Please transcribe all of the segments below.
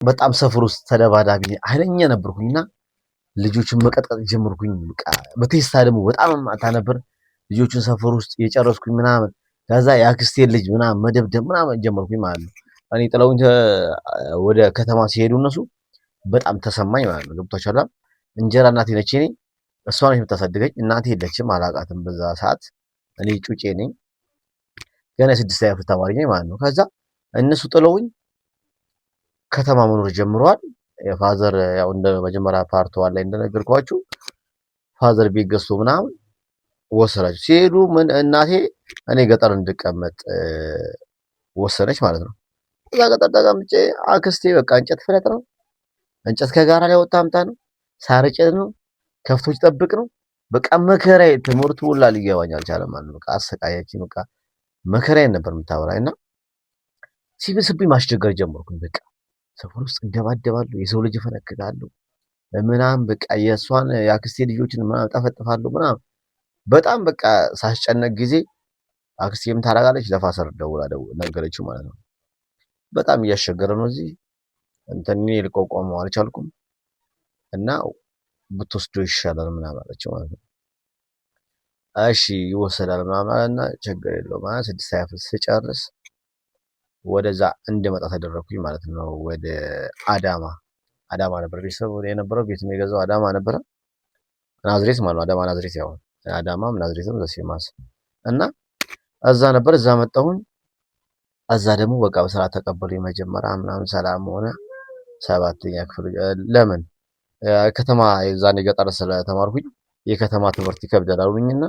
በጣም ሰፈር ውስጥ ተደባዳቢ ኃይለኛ ነበርኩኝና ልጆችን መቀጥቀጥ ጀመርኩኝ። በቃ በቴስታ ደግሞ በጣም ማታ ነበር። ልጆቹን ሰፈር ውስጥ የጨረስኩኝ ምናምን፣ ከዛ የአክስቴን ልጅ ምናምን መደብደብ ምናምን ጀመርኩኝ ማለት ነው። እኔ ጥለውኝ ወደ ከተማ ሲሄዱ እነሱ በጣም ተሰማኝ ማለት ነው። ገብቷችኋል? እንጀራ እናቴ ነች፣ እኔ እሷ ነች የምታሳድገኝ። እናቴ የለችም፣ አላውቃትም። በዛ ሰዓት እኔ ጩጬ ነኝ፣ ገና የስድስተኛ ክፍል ተማሪ ነኝ ማለት ነው። ከዛ እነሱ ጥለውኝ ከተማ መኖር ጀምረዋል። የ father ያው እንደ መጀመሪያ part one ላይ እንደነገርኳችሁ father ቤት ገዝቶ ምናምን ወሰዳቸው። ሲሄዱ ምን እናቴ እኔ ገጠር እንድቀመጥ ወሰነች ማለት ነው። እዛ ገጠር ተቀምጬ አክስቴ በቃ እንጨት ፍለጥ ነው፣ እንጨት ከጋራ ላይ ወጣ አምጣ ነው፣ ሳር ጭድ ነው፣ ከብቶች ጠብቅ ነው። በቃ መከራዬ፣ ትምህርቱ ሁላ ሊገባኝ አልቻለም ማለት ነው። በቃ አሰቃያችኝ። በቃ መከራዬን ነበር የምታበላኝ እና ሲብስብኝ ማስቸገር ጀመርኩኝ። በቃ ሰፈር ውስጥ እደባደባለሁ፣ የሰው ልጅ እፈነክታለሁ ምናምን፣ በቃ የእሷን የአክስቴ ልጆችን ምናምን ጠፈጥፋለሁ ምናምን። በጣም በቃ ሳስጨነቅ ጊዜ አክስቴም ታደርጋለች፣ ለ father ደውላ ነገረችው ማለት ነው። በጣም እያስቸገረ ነው እዚህ እንትን እኔ ልቋቋመው አልቻልኩም እና ብትወስደው ይሻላል ምናምን አለችው ማለት ነው። እሺ ይወሰዳል ምናምን አለና ችግር የለውም ማለት ስድስተኛ ክፍል ስጨርስ ወደዛ እንድመጣ ተደረኩኝ ማለት ነው። ወደ አዳማ፣ አዳማ ነበር ቤተሰብ የነበረው፣ ቤትም የገዛው አዳማ ነበረ። ናዝሬት ማለት ነው። አዳማ ናዝሬት፣ ያው አዳማም ናዝሬትም the same as እና እዛ ነበር። እዛ መጣሁኝ። እዛ ደግሞ በቃ በስርዓት ተቀበሉ መጀመሪያ ምናምን ሰላም ሆነ። ሰባተኛ ክፍል ለምን ከተማ የዛኔ ገጠር ስለተማርኩኝ የከተማ ትምህርት ይከብዳል አሉኝና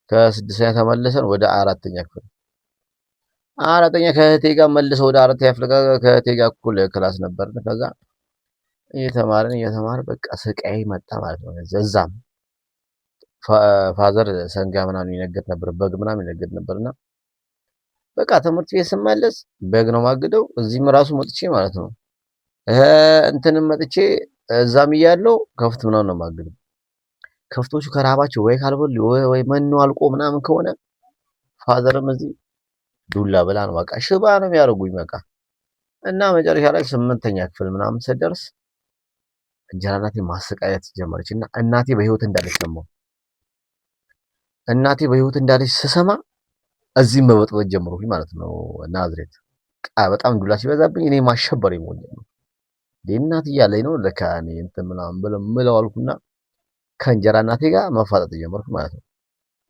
ከስድስተኛ ተመልሰን ወደ አራተኛ ክፍል፣ አራተኛ ከእህቴ ጋር መልሰው ወደ አራተኛ ክፍል ከእህቴ ጋር እኩል class ነበርን። ከዛ እየተማርን እየተማርን በቃ ስቃይ መጣ ማለት ነው። እዛም father ሰንጋ ምናምን ይነግድ ነበር፣ በግ ምናምን ይነግድ ነበርና በቃ ትምህርት ቤት ስመለስ በግ ነው ማግደው። እዚህም ራሱ መጥቼ ማለት ነው እንትንም መጥቼ እዛም እያለሁ ከፍት ምናምን ነው ማግደው። ከፍቶቹ ከራባቸው ወይ ካልበሉ ወይ መኖ አልቆ ምናምን ከሆነ father ም እዚህ ዱላ ብላ ነው፣ በቃ ሽባ ነው የሚያደርጉኝ በቃ። እና መጨረሻ ላይ ስምንተኛ ክፍል ምናምን ስደርስ እንጀራ እናቴ ማሰቃየት ጀመረች። እና እናቴ በህይወት እንዳለች ሰማሁ። እናቴ በህይወት እንዳለች ስሰማ እዚህም መበጥበጥ ጀመርኩኝ ማለት ነው። ናዝሬት በጣም ዱላ ሲበዛብኝ እኔ ማሸበር ይሞኝ ነው። እናት እያለኝ ነው ለካ እኔ እንትን ምናምን ብለው ምለው አልኩና ከእንጀራ እናቴ ጋር መፋጠጥ ጀመርኩ ማለት ነው።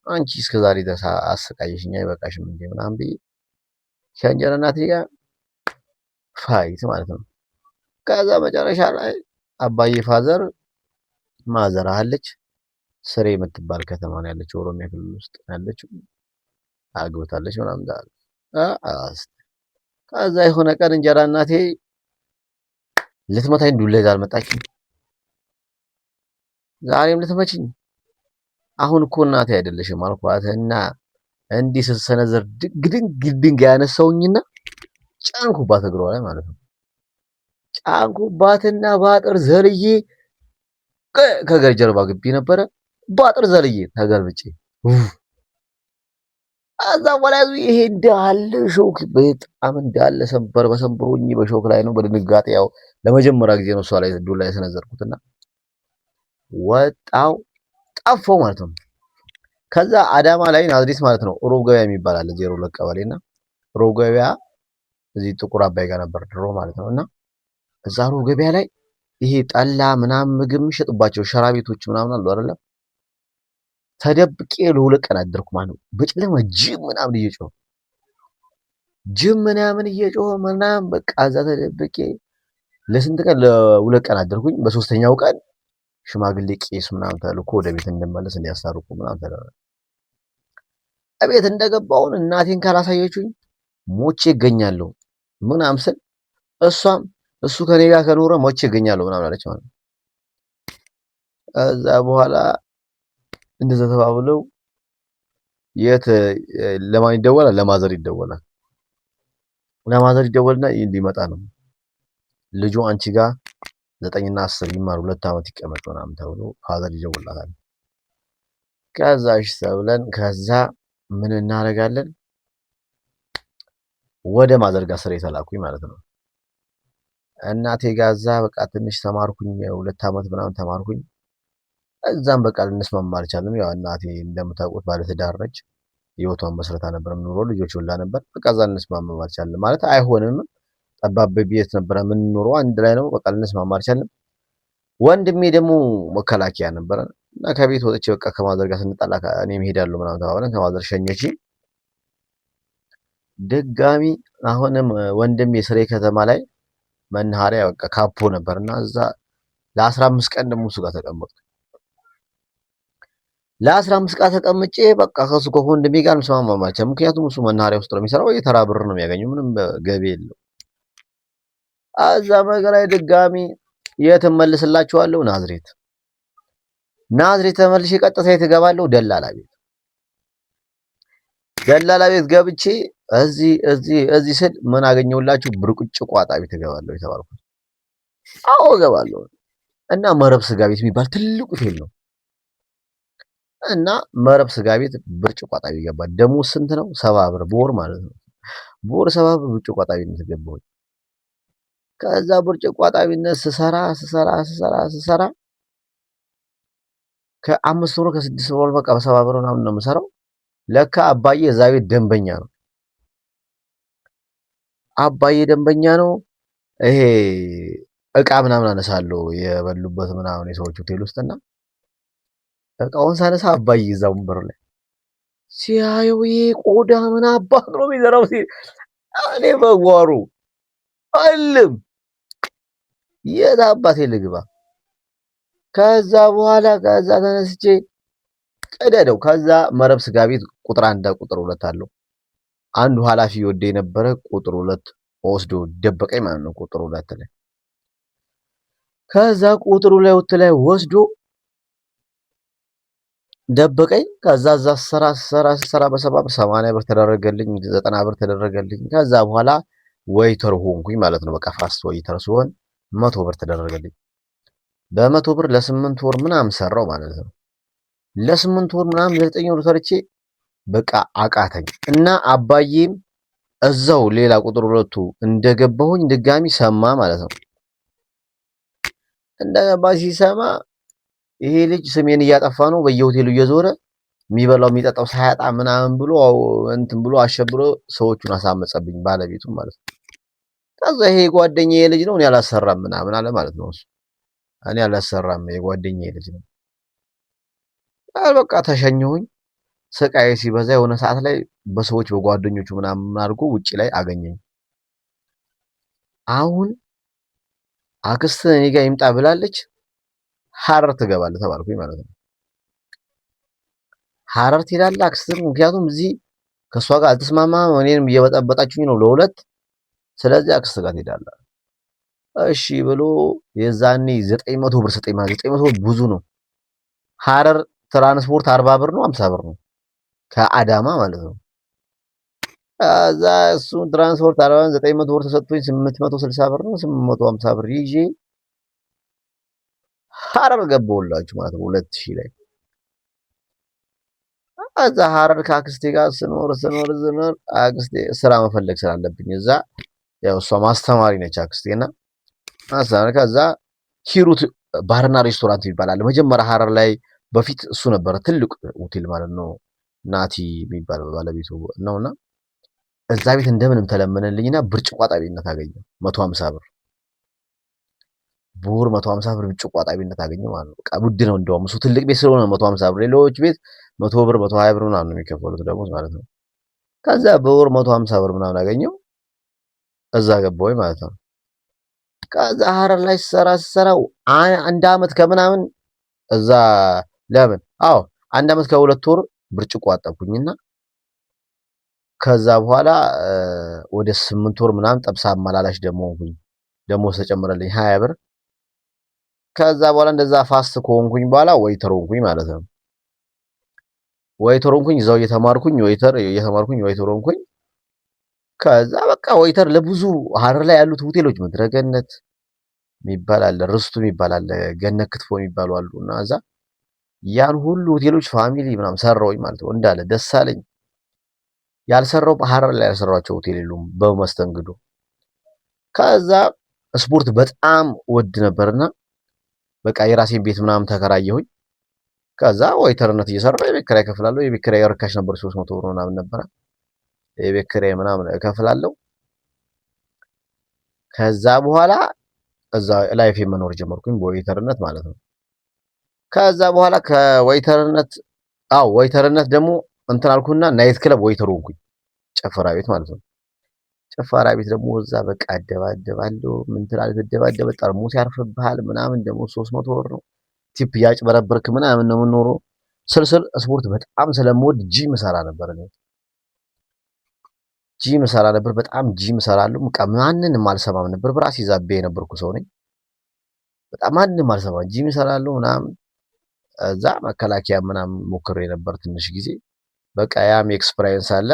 አንቺ እስከ ዛሬ ድረስ አሰቃየሽኝ አይበቃሽም እንዴ ምናምን ብዬ ከእንጀራ እናቴ ጋር fight ማለት ነው። ከዛ መጨረሻ ላይ አባዬ father mother አለች ስሬ የምትባል ከተማ ነው ያለችው፣ ኦሮሚያ ክልል ውስጥ ያለችው፣ አግብታለች ምናምን። ከዛ የሆነ ቀን እንጀራ እናቴ ልትመታኝ ዱላ ይዛ አልመጣችም። ዛሬም ልትመችኝ፣ አሁን እኮ እናቴ አይደለሽም አልኳትና እንዲህ ስትሰነዘር ግድንግ ድንጋይ ያነሳውኝና ጫንኩባት እግሯ ላይ ማለት ነው። ጫንኩባትና በአጥር ዘልዬ ከገር ጀርባ ግቢ ነበረ። በአጥር ዘልዬ ተገልብጬ እዛ በኋላ ይሄ እንዳለ ሾክ በጣም እንዳለ ሰንበር በሰንብሮኝ በሾክ ላይ ነው። በድንጋጤ ያው ለመጀመሪያ ጊዜ ነው እሷ ላይ ዱላ የሰነዘርኩትና ወጣው ጠፋው ማለት ነው። ከዛ አዳማ ላይ ናዝሬት ማለት ነው ሮብ ገበያ የሚባል አለ፣ 02 ቀበሌና ሮብ ገበያ እዚህ ጥቁር አባይ ጋር ነበር ድሮ ማለት ነው። እና እዛ ሮብ ገበያ ላይ ይሄ ጠላ ምናምን ምግብ የሚሸጡባቸው ሸራ ቤቶች ምናምን አሉ አይደለም። ተደብቄ ለሁለት ቀን አደርኩ ማለት ነው። በጨለማ ጅብ ምናምን እየጮኸ፣ ጅብ ምናምን እየጮኸ ምናምን በቃ እዛ ተደብቄ ለስንት ቀን፣ ለሁለት ቀን አደርኩኝ። በሶስተኛው ቀን ሽማግሌ ቄስ ምናምን ተልኮ ወደ ቤት እንድመለስ እንዲያስታርቁ ምናምን ተደረገ። እቤት እንደገባውን እናቴን ካላሳየችኝ ሞቼ እገኛለሁ ምናምን ስል እሷም እሱ ከኔ ጋር ከኖረ ሞቼ እገኛለሁ ምናምን አለች ማለት ነው። ከዛ በኋላ እንደዛ ተባብለው የት ለማን ይደወላል? ለ mother ይደወላል። ለ mother ይደወልና ሊመጣ ነው ልጁ አንቺ ጋር 9 እና 10 ይማር፣ 2 ዓመት ይቀመጥ ምናምን ተብሎ father ይደውላታል። ከዛ እሺ ተብለን ከዛ ምን እናደርጋለን? ወደ mother ጋር ስሬ ተላኩኝ ማለት ነው። እናቴ ጋር እዛ በቃ ትንሽ ተማርኩኝ፣ 2 ዓመት ምናምን ተማርኩኝ። እዛም በቃ ልንስማማ አልቻልንም። ያው እናቴ እንደምታውቁት ባለትዳር ነች። ህይወቷን መስረታ ነበር የምኖረው፣ ልጆች ወልዳ ነበር። በቃ እዛ ልንስማማ አልቻልንም። ማለት አይሆንም። ጠባብ ቤት ነበረ የምንኖረው፣ አንድ ላይ ነው። በቃ ልንስማማ አልቻልንም። ወንድሜ ደግሞ መከላከያ ነበረ እና ከቤት ወጥቼ በቃ ከ mother ጋር ስንጣላ እኔም እሄዳለሁ ምናምን ተባብለን ከ mother ሸኘችኝ። ድጋሚ አሁንም ወንድሜ ስሬ ከተማ ላይ መናኸሪያ በቃ ካፖ ነበር እና እዛ ለ15 ቀን ደግሞ እሱ ጋር ተቀመጥኩ። ለ15 ቀን ተቀምጬ በቃ ከሱ ከወንድሜ ጋር አልስማማም። ምክንያቱም እሱ መናኸሪያ ውስጥ ነው የሚሰራው፣ የተራ ብር ነው የሚያገኘው፣ ምንም ገቢ የለው። እዛ ነገር ላይ ድጋሚ የት እመልስላችኋለሁ? ናዝሬት። ናዝሬት ተመልሼ ቀጥታ የት እገባለሁ? ደላላ ቤት። ደላላ ቤት ገብቼ እዚህ እዚህ እዚህ ስል ምን አገኘሁላችሁ? ብርጭቆ አጣቢ እገባለሁ የተባልኩት። አዎ እገባለሁ። እና መረብ ስጋ ቤት የሚባል ትልቅ ሆቴል ነው። እና መረብ ስጋ ቤት ብርጭቆ አጣቢ ገባ። ደሞዝ ስንት ነው? 70 ብር በወር ማለት ነው። በወር 70 ብር ብርጭቆ አጣቢነት ገባሁኝ። ከዛ ብርጭቆ አጣቢነት ስሰራ ስሰራ ስሰራ ስሰራ ከ5 ወር ከ6 ወር በቃ በ70 ብር ምናምን ነው የምሰራው። ለካ አባዬ እዛ ቤት ደንበኛ ነው። አባዬ ደንበኛ ነው። ይሄ እቃ ምናምን አነሳለሁ የበሉበት ምናምን የሰዎች ሆቴል ውስጥና እቃውን ሳነሳ አባዬ እዛ ወንበር ላይ ሲያየው ይሄ ቆዳ ምን አባት ነው የሚዘራው ሲል እኔ በጓሮ አልም የት አባቴ ልግባ? ከዛ በኋላ ከዛ ተነስቼ ቀደደው። ከዛ መረብ ስጋ ቤት ቁጥር 1 ቁጥር 2 አለው። አንዱ ኃላፊ ወደ የነበረ ቁጥር 2 ወስዶ ደበቀኝ ማለት ነው። ቁጥር 2 ላይ ከዛ ቁጥር 2 ላይ ወስዶ ደበቀኝ። ከዛ እዛ ስሰራ ስሰራ ስሰራ በ70 ብር 80 ብር ተደረገልኝ፣ 90 ብር ተደረገልኝ። ከዛ በኋላ waiter ሆንኩኝ ማለት ነው። በቃ fast waiter ሲሆን 100 ብር ተደረገልኝ። በ100 ብር ለ8 ወር ምናምን ሰራው ማለት ነው። ለ8 ወር ምናምን 9 ወር ሰርቼ በቃ አቃተኝ እና አባዬም እዛው ሌላ ቁጥር 2 እንደገባሁኝ ድጋሚ ሰማ ማለት ነው። እንደገባ ሲሰማ ይሄ ልጅ ስሜን እያጠፋ ነው፣ በየሆቴሉ እየዞረ የሚበላው የሚጠጣው ሳያጣ ምናምን ብሎ እንትን ብሎ አሸብሮ ሰዎቹን አሳመጸብኝ፣ ባለቤቱ ማለት ነው። ከዛ ይሄ የጓደኛዬ ልጅ ነው እኔ አላሰራም ምናምን አለ ማለት ነው። እሱ እኔ አላሰራም የጓደኛዬ ልጅ ነው። በቃ ተሸኘሁኝ። ስቃይ ሲበዛ የሆነ ሰዓት ላይ በሰዎች በጓደኞቹ ምናምን አድርጎ ውጪ ላይ አገኘኝ። አሁን አክስት እኔ ጋር ይምጣ ብላለች፣ ሐረር ትገባለህ ተባልኩኝ ማለት ነው። ሐረር ትሄዳለህ አክስትህ፣ ምክንያቱም እዚህ ከእሷ ጋር አልተስማማም፣ እኔንም እየበጠበጣችሁኝ ነው ለሁለት። ስለዚህ አክስት ጋር ትሄዳለህ። እሺ ብሎ የዛኔ 900 ብር ሰጠኝ። ማለት 900 ብር ብዙ ነው። ሐረር ትራንስፖርት 40 ብር ነው 50 ብር ነው ከአዳማ ማለት ነው። ከዛ እሱን ትራንስፖርት 40 900 ብር ተሰጥቶኝ 860 ብር ነው 850 ብር ይዤ ሐረር ገባሁላችሁ ማለት ነው 2000 ላይ። እዛ ሐረር ከአክስቴ ጋር ስኖር ስኖር ስኖር አክስቴ ስራ መፈለግ ስላለብኝ እዛ ያው እሷ ማስተማሪ ነች አክስቴ እና ማስተማሪ። ከዛ ሂሩት ባርና ሬስቶራንት ይባላል። መጀመሪያ ሐረር ላይ በፊት እሱ ነበረ ትልቅ ሆቴል ማለት ነው። ናቲ የሚባል ባለቤቱ ነውና እዛ ቤት እንደምንም ተለመነልኝና ብርጭቆ አጣቢነት አገኘሁ 150 ብር በወር 150 ብር ብርጭቆ አጣቢነት አገኘሁ ማለት ነው። በቃ ውድ ነው እንደውም እሱ ትልቅ ቤት ስለሆነ 150 ብር፣ ሌሎች ቤት 100 ብር 120 ብር ምናምን ነው የሚከፈሉት ደሞዝ ማለት ነው። ከዛ በወር 150 ብር ምናምን አገኘሁ እዛ ገባሁኝ ማለት ነው። ከዛ ሐረር ላይ ስሰራ ስሰራ አንድ አመት ከምናምን እዛ ለምን አዎ አንድ አመት ከ2 ወር ብርጭቆ አጠብኩኝና ከዛ በኋላ ወደ 8 ወር ምናምን ጠብሳ አመላላሽ ደግሞ ሆንኩኝ። ደሞዝ ተጨመረልኝ 20 ብር። ከዛ በኋላ እንደዛ fast ከሆንኩኝ በኋላ waiter ሆንኩኝ ማለት ነው። waiter ሆንኩኝ እዛው እየተማርኩኝ waiter እየተማርኩኝ waiter ሆንኩኝ። ከዛ በቃ waiter ለብዙ ሐረር ላይ ያሉት ሆቴሎች ምድረገነት የሚባል አለ፣ ርስቱ የሚባል አለ፣ ገነት ክትፎ የሚባሉ አሉ እና እዛ ያን ሁሉ ሆቴሎች ፋሚሊ ምናምን ሰራሁኝ ማለት ነው። እንዳለ ደስ አለኝ። ያልሰራው ሐረር ላይ ያልሰራቸው ሆቴል የሉም በመስተንግዶ። ከዛ ስፖርት በጣም ወድ ነበርና በቃ የራሴን ቤት ምናምን ተከራየሁኝ። ከዛ waiter ነት እየሰራሁ የቤት ኪራይ እከፍላለሁ። የቤት ኪራይ ርካሽ ነበር፣ 300 ብር ምናምን ነበረ። የቤት ኪራይ ምናምን እከፍላለሁ። ከዛ በኋላ እዛ life መኖር ጀመርኩኝ በ waiter ነት ማለት ነው። ከዛ በኋላ ከ waiter ነት፣ አዎ፣ waiter ነት ደግሞ እንትን አልኩና night club waiter ሆንኩኝ፣ ጭፈራ ቤት ማለት ነው። ጭፈራ ቤት ደግሞ እዛ በቃ አደባደባለሁ። ምን ትላለህ? ትደባደበ፣ ጠርሙስ ያርፍብሃል ምናምን። ደግሞ 300 ብር ነው፣ tip እያጭበረበርክ ምናምን ነው የምኖረው። ስልስል ስፖርት በጣም ስለምወድ ጂም እሰራ ነበር። እኔ ጂም እሰራ ነበር። በጣም ጂም እሰራለሁ። በቃ ማንንም አልሰማም ነበር። በራሴ ዛቢያ የነበርኩ ሰው ነኝ። በጣም ማንንም አልሰማም። ጂም እሰራለሁ ምናምን። እዛ መከላከያ ምናምን ሞክሬ ነበር ትንሽ ጊዜ። በቃ ያም experience አለ።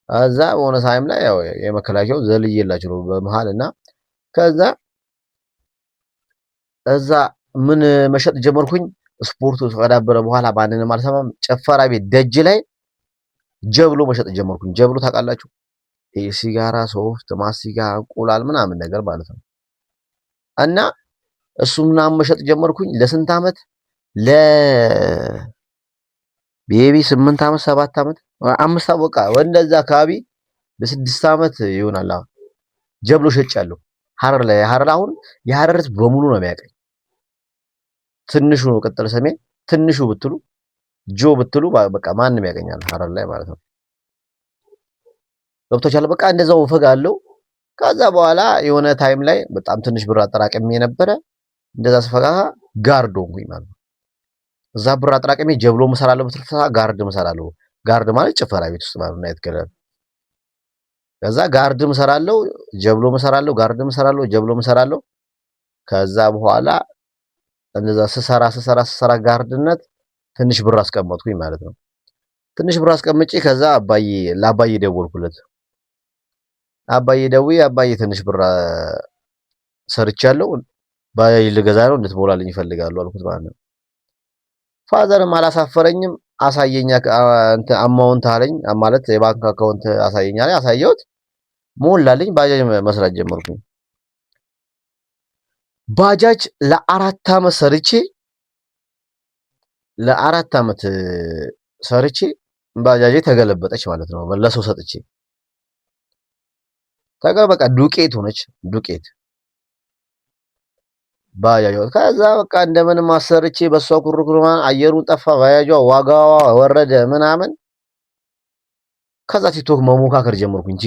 እዛ በሆነ time ላይ ያው የመከላከያው ዘልዬላችሁ ነው በመሃል። እና ከዛ እዛ ምን መሸጥ ጀመርኩኝ። ስፖርቱ ከዳበረ በኋላ ማንንም አልሰማም። ጭፈራ ቤት ደጅ ላይ ጀብሎ መሸጥ ጀመርኩኝ። ጀብሎ ታውቃላችሁ? ይሄ ሲጋራ፣ ሶፍት፣ ማስቲካ፣ እንቁላል ምናምን ነገር ማለት ነው። እና እሱ ምናምን መሸጥ ጀመርኩኝ። ለስንት ዓመት? ለ maybe 8 ዓመት፣ 7 ዓመት፣ 5 ዓመት፣ በቃ ወንደዛ አካባቢ ለ6 ዓመት ይሆናል። ጀብሎ ሸጫለሁ። ሐረር ላይ፣ ሐረር አሁን የሐረር ህዝብ በሙሉ ነው የሚያውቀኝ። ትንሹ ነው ቅጥል ስሜ፣ ትንሹ ብትሉ፣ ጆ ብትሉ በቃ ማንም ያገኛል ሐረር ላይ ማለት ነው። ገብቶቻል። በቃ እንደዛው እፈጋለሁ። ከዛ በኋላ የሆነ time ላይ በጣም ትንሽ ብር አጠራቅሜ ነበረ። እንደዛ ስፈጋ guard ሆንኩኝ ማለት ነው። እዛ ብር አጠራቅሜ ጀብሎ እሰራለሁ፣ በትርፍ ሰዓት guard እሰራለሁ። Guard ማለት ጭፈራ ቤት ውስጥ ማለት ነው፣ night club። ከዛ guard ም እሰራለሁ፣ ጀብሎ እሰራለሁ፣ guard ም እሰራለሁ፣ ጀብሎ እሰራለሁ። ከዛ በኋላ እንደዛ ስሰራ ስሰራ ስሰራ guard ነት ትንሽ ብር አስቀመጥኩኝ ማለት ነው። ትንሽ ብር አስቀምጬ ከዛ አባዬ ለአባዬ ደወልኩለት። አባዬ ደውዬ አባዬ ትንሽ ብር ሰርቻለሁ፣ ባጃጅ ልገዛ ነው፣ እንድትሞላልኝ እፈልጋለሁ አልኩት ማለት ነው። Father ም አላሳፈረኝም። አሳየኝ እንትን amount አለኝ፣ ማለት የባንክ account አሳየኝ አለኝ። አሳየሁት፣ ሞላልኝ። ባጃጅ መስራት ጀመርኩኝ። ባጃጅ ለ4 ዓመት ሰርቼ፣ ለ4 ዓመት ሰርቼ ባጃጄ ተገለበጠች ማለት ነው። ለሰው ሰጥቼ በቃ ዱቄት ሆነች፣ ዱቄት ባጃጇ። ከዛ በቃ እንደምንም አሰርቼ በሷ ኩርኩር አየሩን ጠፋ፣ ባጃጇ ዋጋዋ ወረደ ምናምን። ከዛ ቲክቶክ መሞካከር ጀመርኩኝ።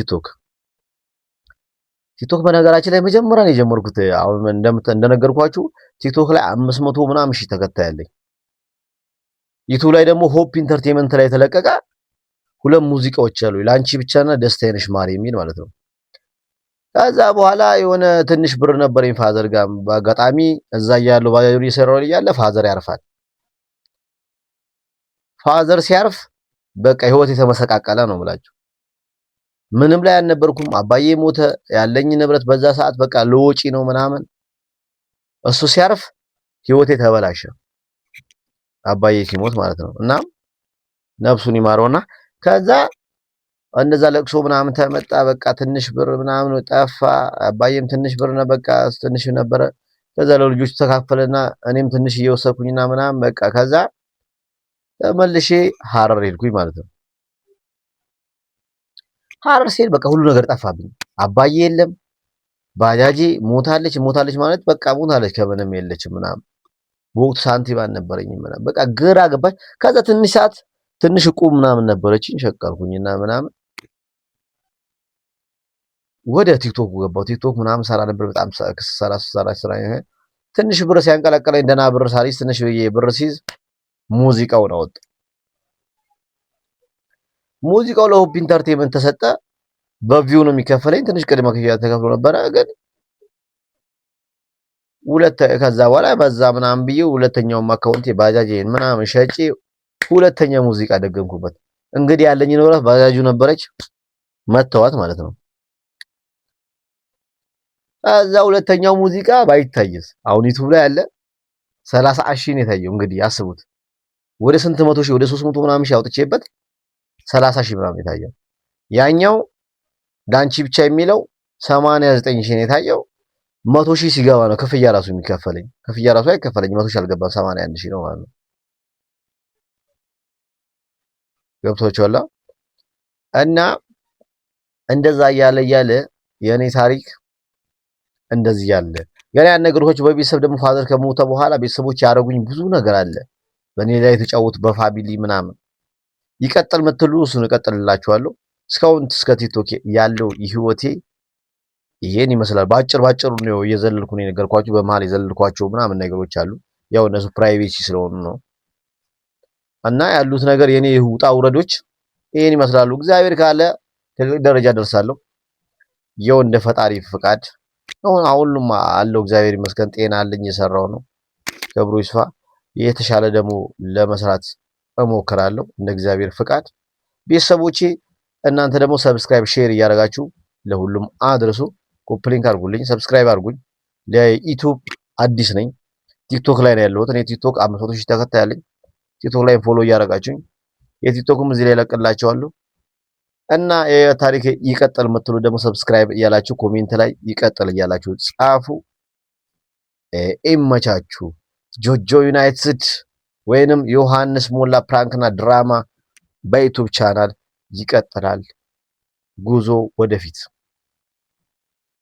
ቲክቶክ በነገራችን ላይ መጀመሪያ ነው የጀመርኩት። አሁን እንደነገርኳችሁ ቲክቶክ ላይ 500 ምናምን ሺህ ተከታይ አለኝ። ዩቲዩብ ላይ ደግሞ ሆፕ ኢንተርቴንመንት ላይ የተለቀቀ ሁለት ሙዚቃዎች አሉ። ላንቺ ብቻና ደስታዬ ነሽ ማሪ የሚል ማለት ነው። ከዛ በኋላ የሆነ ትንሽ ብር ነበረኝ father ጋር። በአጋጣሚ እዛ እያለሁ ባጃጅ እየሰራሁ እያለ father ያርፋል። Father ሲያርፍ በቃ ህይወት የተመሰቃቀለ ነው የምላችሁ። ምንም ላይ አልነበርኩም። አባዬ ሞተ። ያለኝ ንብረት በዛ ሰዓት በቃ ለወጪ ነው ምናምን። እሱ ሲያርፍ ህይወቴ ተበላሸ። አባዬ ሲሞት ማለት ነው። እና ነፍሱን ይማረውና ከዛ እንደዛ ለቅሶ ምናምን ተመጣ። በቃ ትንሽ ብር ምናምን ጠፋ። አባዬም ትንሽ ብር ነው፣ በቃ ትንሽ ነበረ። ከዛ ለልጆቹ ተካፈለና እኔም ትንሽ እየወሰድኩኝና ምናምን በቃ ከዛ ተመልሼ ሐረር ሄድኩኝ ማለት ነው። ሐረር ስሄድ በቃ ሁሉ ነገር ጠፋብኝ። አባዬ የለም፣ ባጃጄ ሞታለች። ሞታለች ማለት በቃ ሞታለች፣ ከምንም የለችም ምናምን። በወቅቱ ሳንቲም አልነበረኝም ምናምን፣ በቃ ግራ ገባች። ከዛ ትንሽ ሰዓት ትንሽ ዕቁብ ምናምን ነበረችኝ፣ ሸቀልኩኝና ምናምን ወደ ቲክቶክ ገባሁ። ቲክቶክ ምናምን ሰራ ነበር በጣም ሰራ ሰራ ሰራ። ትንሽ ብር ሲያንቀላቀለኝ፣ ደህና ብር ሳልይዝ ትንሽ ብዬ ብር ሲይዝ ሙዚቃውን አወጣ። ሙዚቃው ለሆፕ ኢንተርቴንመንት ተሰጠ። በ view ነው የሚከፈለኝ። ትንሽ ቅድመ ክፍያ ተከፍሎ ነበረ፣ ግን ሁለት ከዛ በኋላ በዛ ምናምን ብዬ ሁለተኛውም account ባጃጄን ምናምን ሸጬ ሁለተኛ ሙዚቃ ደገምኩበት። እንግዲህ ያለኝ ንብረት ባጃጁ ነበረች፣ መተዋት ማለት ነው። እዛ ሁለተኛው ሙዚቃ ባይታይስ አሁን ዩቲዩብ ላይ ያለ 30 ሺህ ነው የታየው። እንግዲህ አስቡት፣ ወደ ስንት መቶ ሺህ፣ ወደ 300 ምናምን ሺህ አውጥቼበት 30 ሺህ ምናምን የታየው። ያኛው ላንቺ ብቻ የሚለው 89 ሺህ ነው የታየው። 100,000 ሲገባ ነው ክፍያ ራሱ የሚከፈለኝ። ክፍያ ራሱ አይከፈለኝ፣ 100,000 አልገባም፣ 81,000 ነው ማለት ነው። ገብቷችኋል? እና እንደዛ እያለ እያለ የእኔ ታሪክ እንደዚህ ያለ ገና ያን ነገሮች በቤተሰብ ደግሞ father ከሞተ በኋላ ቤተሰቦች ያደረጉኝ ብዙ ነገር አለ። በእኔ ላይ የተጫወቱ በ family ምናምን ይቀጥል ምትሉ እሱን እቀጥልላችኋለሁ። እስካሁን እስከ ቲክቶክ ያለው ህይወቴ ይሄን ይመስላል። ባጭር ባጭሩ ነው እየዘለልኩ ነው የነገርኳችሁ። በመሀል የዘለልኳቸው ምናምን ነገሮች አሉ። ያው እነሱ privacy ስለሆኑ ነው። እና ያሉት ነገር የኔ ውጣ ውረዶች ይሄን ይመስላሉ። እግዚአብሔር ካለ ትልቅ ደረጃ ደርሳለሁ። ያው እንደ ፈጣሪ ፍቃድ አሁን ሁሉም አለው። እግዚአብሔር ይመስገን ጤና አለኝ፣ የሰራው ነው። ክብሩ ይስፋ። የተሻለ ደግሞ ለመስራት እሞክራለሁ እንደ እግዚአብሔር ፍቃድ። ቤተሰቦቼ እናንተ ደግሞ subscribe፣ share እያደረጋችሁ ለሁሉም አድርሱ። copy link አድርጉልኝ፣ subscribe አድርጉኝ። ለዩቲዩብ አዲስ ነኝ። ቲክቶክ ላይ ነው ያለሁት እኔ። ቲክቶክ 500,000 ተከታይ አለኝ። ቲክቶክ ላይ follow እያደረጋችሁኝ የቲክቶክም እዚህ ላይ እለቅላችኋለሁ። እና የታሪክ ይቀጥል የምትሉ ደግሞ subscribe እያላችሁ comment ላይ ይቀጥል እያላችሁ ጻፉ። ይመቻችሁ። ጆጆ ዩናይትድ ወይንም ዮሐንስ ሞላ prank ና ድራማ በዩቲዩብ ቻናል ይቀጥላል። ጉዞ ወደፊት።